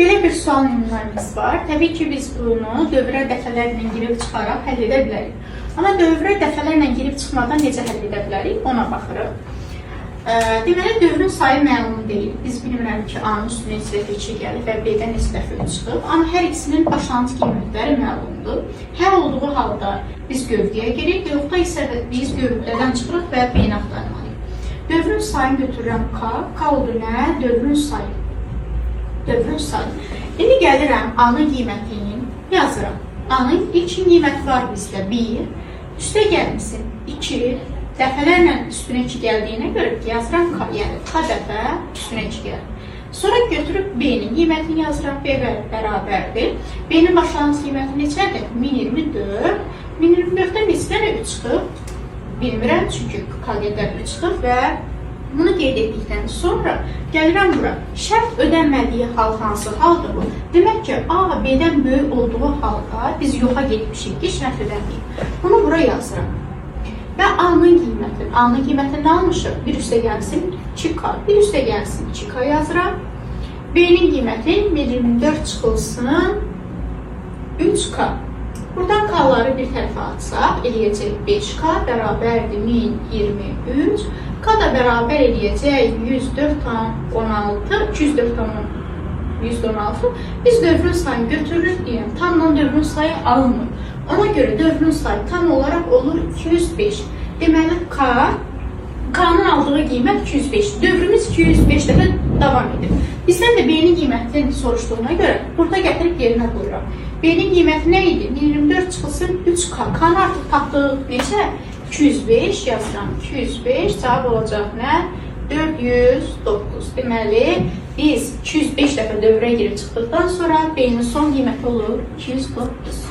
Belə bir sual nümunəmiz var. Təbii ki, biz bunu dövrə dəfələrlə girib çıxaraq həll edə bilərik. Amma dövrə dəfələrlə girib çıxmadan necə həll edə bilərik, ona baxırıq. Deməli, dövrün sayı məlum deyil. Biz bilmirəm ki, A-nın üstünə neçə dəfə 2 gəlib və B-də neçə dəfə 3 çıxıb. Amma hər ikisinin başlanğıc qiymətləri məlumdur. Hər olduğu halda biz gövdəyə giririk, yoxda isə biz gövdədən çıxırıq və B-ni axtarmalıyıq. Dövrün sayını götürürəm K. K oldu nə? Dövrün sayı. Dövrün sayı. İndi gəlirəm A-nın qiymətini yazıram. A-nın ilkin qiyməti var bizdə 1. Üstə gəlmişsin 2. Dəfələrlə üstünə 2 gəldiyinə görə yazıram K, yəni K dəfə üstünə 2 gəlir. Sonra götürüb B-nin qiymətini yazıram. B bərabərdir. B-nin başlanğıc qiyməti neçədir? 1024. 1024-dən neçə dənə 3 çıxıb? Bilmirəm, çünki K qədər 3 çıxıb və bunu qeyd etdikdən sonra gəlirəm bura. Şərt ödənmədiyi hal hansı haldır bu? Demək ki, A B-dən böyük olduğu halda biz yoxa getmişik ki, şərt ödənməyib. Bunu bura yazıram. Və A-nın qiyməti, A-nın qiymətini nə almışıq? 1 üstə gəlsin 2K, 1 üstə gəlsin 2K yazıram. B-nin qiyməti 24 çıxılsın 3K. Buradan K-ları bir tərəfə atsaq, eləyəcək 5K bərabərdir 1023. K da bərabər eləyəcək 104,16, 204,116. Biz dövrün sayını götürürük deyəm, tamla dövrün sayı alınmır. Ona görə dövrün sayı tam olaraq olur 205. Deməli K-nın aldığı qiymət 205. Dövrümüz 205 dəfə davam edir. Bizdən də B-nin qiymətini soruşduğuna görə burada gətirib yerinə qoyuram. B-nin qiyməti nə idi? 1024 çıxılsın 3K. K-nı artıq tapdıq neçə? 205 yazıram. 205 cavab olacaq nə? 409. Deməli, biz 205 dəfə dövrə girib çıxdıqdan sonra B-nin son qiyməti olur 209.